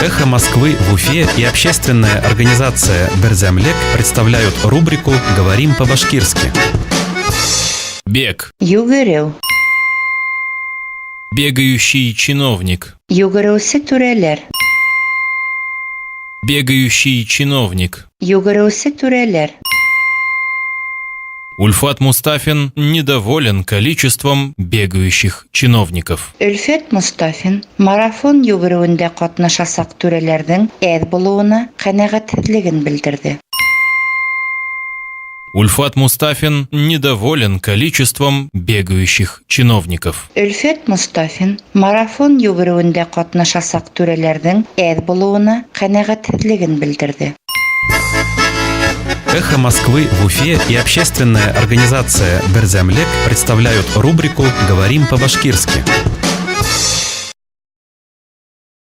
«Эхо Москвы» в Уфе и общественная организация «Берҙәмлек» представляют рубрику «Говорим по-башкирски». Бег. Йүгереү. Бегающий чиновник. Йүгереүсе түрәләр. Бегающий чиновник. Йүгереүсе түрәләр. Ульфат Мустафин недоволен количеством бегающих чиновников. Өлфәт Мостафин марафон йүгереүендә ҡатнашасаҡ түрәләрҙең әҙ булыуына ҡәнәғәтһеҙлеген белдерҙе. Ульфат Мустафин недоволен количеством бегающих чиновников. Өлфәт Мостафин марафон йүгереүендә ҡатнашасаҡ түрәләрҙең әҙ булыуына ҡәнәғәтһеҙлеген белдерҙе. «Эхо Москвы» в Уфе и общественная организация «Берҙәмлек» представляют рубрику «Говорим по-башкирски».